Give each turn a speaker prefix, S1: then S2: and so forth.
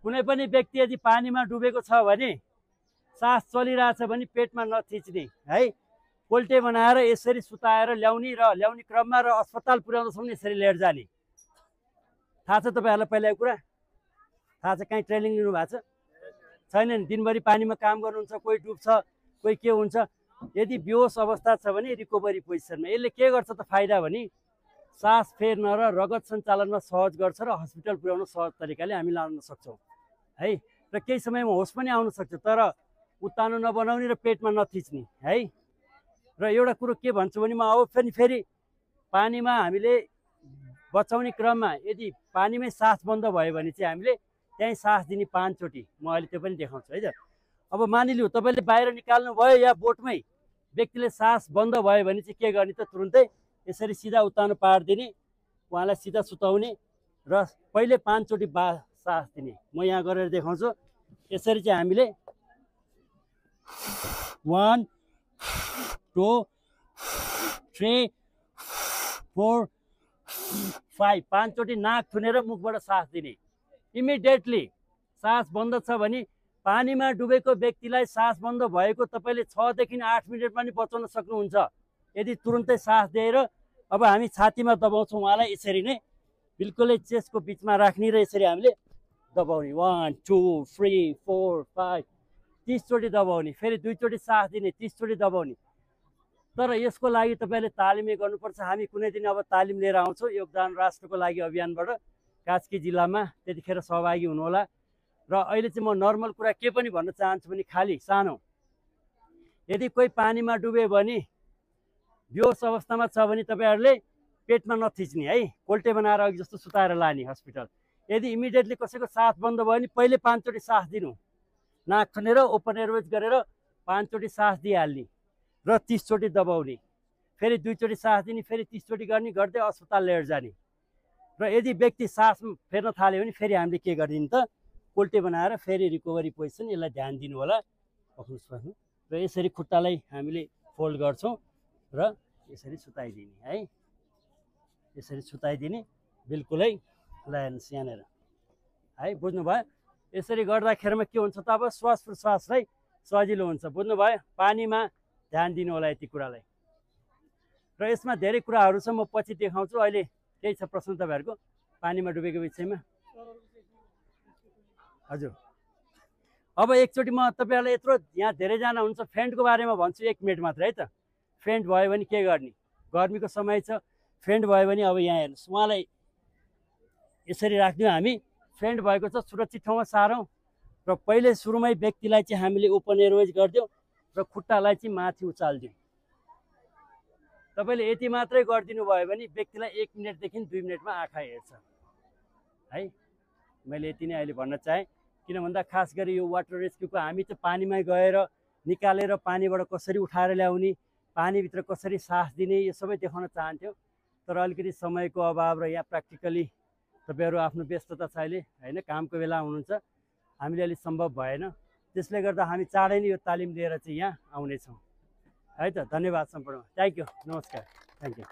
S1: कुनै पनि व्यक्ति यदि पानीमा डुबेको छ भने सास चलिरहेछ भने पेटमा नथिच्ने है, पोल्टे बनाएर यसरी सुताएर ल्याउने र ल्याउने क्रममा र अस्पताल पुर्याउँदासम्म यसरी लिएर जाने। थाहा छ तपाईँहरूलाई पहिला यो कुरा? थाहा छ? कहीँ ट्रेनिङ लिनु भएको छैन नि? दिनभरि पानीमा काम गर्नुहुन्छ, कोही डुब्छ, कोही के हुन्छ। यदि बेहोस अवस्था छ भने रिकभरी पोजिसनमा यसले के गर्छ त फाइदा भने सास फेर्न र रगत सञ्चालनमा सहज गर्छ र हस्पिटल पुर्याउन सहज तरिकाले हामी लान सक्छौँ है। र केही समयमा होस पनि आउन सक्छ, तर उत्तानो नबनाउने र पेटमा नथिच्ने है। र एउटा कुरो के भन्छु भने म अब पनि फेरि पानीमा हामीले बचाउने क्रममा यदि पानीमै सास बन्द भयो भने चाहिँ हामीले त्यहीँ सास दिने 5 चोटि म अहिले त्यो पनि देखाउँछु है त। अब मानिलिउँ तपाईँले बाहिर निकाल्नु भयो या बोटमै व्यक्तिले सास बन्द भयो भने चाहिँ के गर्ने त? तुरुन्तै यसरी सिधा उत्तानो पारिदिने, उहाँलाई सिधा सुताउने र पहिले 5 चोटि सास दिने। म यहाँ गरेर देखाउँछु। यसरी चाहिँ हामीले 1 2 3 4 5 चोटि नाक थुनेर मुखबाट सास दिने। इमिडिएटली सास बन्द छ भने पानीमा डुबेको व्यक्तिलाई सास बन्द भएको तपाईँले 6 देखि 8 मिनटमा नि बचाउन सक्नुहुन्छ यदि तुरुन्तै सास दिएर। अब हामी छातीमा दबाउँछौँ उहाँलाई यसरी नै, बिल्कुलै चेस्टको बिचमा राख्ने र यसरी हामीले दबाउने। 1 2 3 4 5 30 चोटि दबाउने, फेरि 2 चोटि सास दिने, 30 चोटि दबाउने। तर यसको लागि तपाईँले तालिमै गर्नुपर्छ। हामी कुनै दिन अब तालिम लिएर आउँछौँ योगदान राष्ट्रको लागि अभियानबाट कास्की जिल्लामा, त्यतिखेर सहभागी हुनुहोला। र अहिले चाहिँ म नर्मल कुरा के पनि भन्न चाहन्छु भने खालि सानो, यदि कोही पानीमा डुब्यो भने बेहोस अवस्थामा छ भने तपाईँहरूले पेटमा नथिच्ने है, कोल्टे बनाएर अघि जस्तो सुताएर लाने हस्पिटल। यदि इमिडिएटली कसैको सास बन्द भयो भने पहिले 5 चोटि सास दिनु, नाक खनेर ओपन एयरवेज गरेर 5 चोटि सास दिइहाल्ने र 30 चोटि दबाउने, फेरि 2 चोटि सास दिने, फेरि 30 चोटि गर्ने, गर्दै अस्पताल लिएर जाने। र यदि व्यक्ति सास फेर्न थाल्यो भने फेरि हामीले के गरिदिने त? कोल्टे बनाएर फेरि रिकभरी पोजिसन, यसलाई ध्यान दिनु होला। र यसरी खुट्टालाई हामीले फोल्ड गर्छौँ र यसरी सुताइदिने है, यसरी सुताइदिने बिल्कुलै लाइन्स यहाँनिर है, बुझ्नुभयो? यसरी गर्दाखेरिमा के हुन्छ त? अब श्वास प्रश्वासलाई सजिलो हुन्छ, बुझ्नुभयो? पानीमा ध्यान दिनु होला यति कुरालाई। र यसमा धेरै कुराहरू छ, म पछि देखाउँछु। अहिले केही छ प्रश्न तपाईँहरूको पानीमा डुबेको विषयमा? हजुर, अब एकचोटि म तपाईँहरूलाई यत्रो यहाँ धेरैजना हुन्छ, फेन्टको बारेमा भन्छु 1 मिनट मात्र है त। फेन्ट भयो भने के गर्ने? गर्मीको समय छ, फेन्ट भयो भने अब यहाँ हेर्नुहोस्, उहाँलाई यसरी राखिदिउँ हामी। फेन्ट भएको छ, सुरक्षित ठाउँमा सारौँ र पहिले सुरुमै व्यक्तिलाई चाहिँ हामीले ओपन एयरवेज गरिदिउँ र खुट्टालाई चाहिँ माथि उचालिदिउँ। तपाईँले यति मात्रै गरिदिनु भयो भने व्यक्तिलाई 1 मिनटदेखि 2 मिनटमा आँखा हेर्छ है। मैले यति नै अहिले भन्न चाहेँ। किन भन्दा खास गरी यो वाटर रेस्क्युको हामी चाहिँ पानीमै गएर निकालेर पानीबाट कसरी उठाएर ल्याउने, पानीभित्र कसरी सास दिने, यो सबै देखाउन चाहन्थ्यो। तर अलिकति समयको अभाव र यहाँ प्र्याक्टिकली तपाईँहरू आफ्नो व्यस्तता छ अहिले होइन, कामको बेला हुनुहुन्छ, हामीले अलिक सम्भव भएन। त्यसले गर्दा हामी चाँडै नै यो तालिम लिएर चाहिँ यहाँ आउनेछौँ है त। धन्यवाद सम्पूर्ण, थ्याङ्क यू, नमस्कार, थ्याङ्क यू।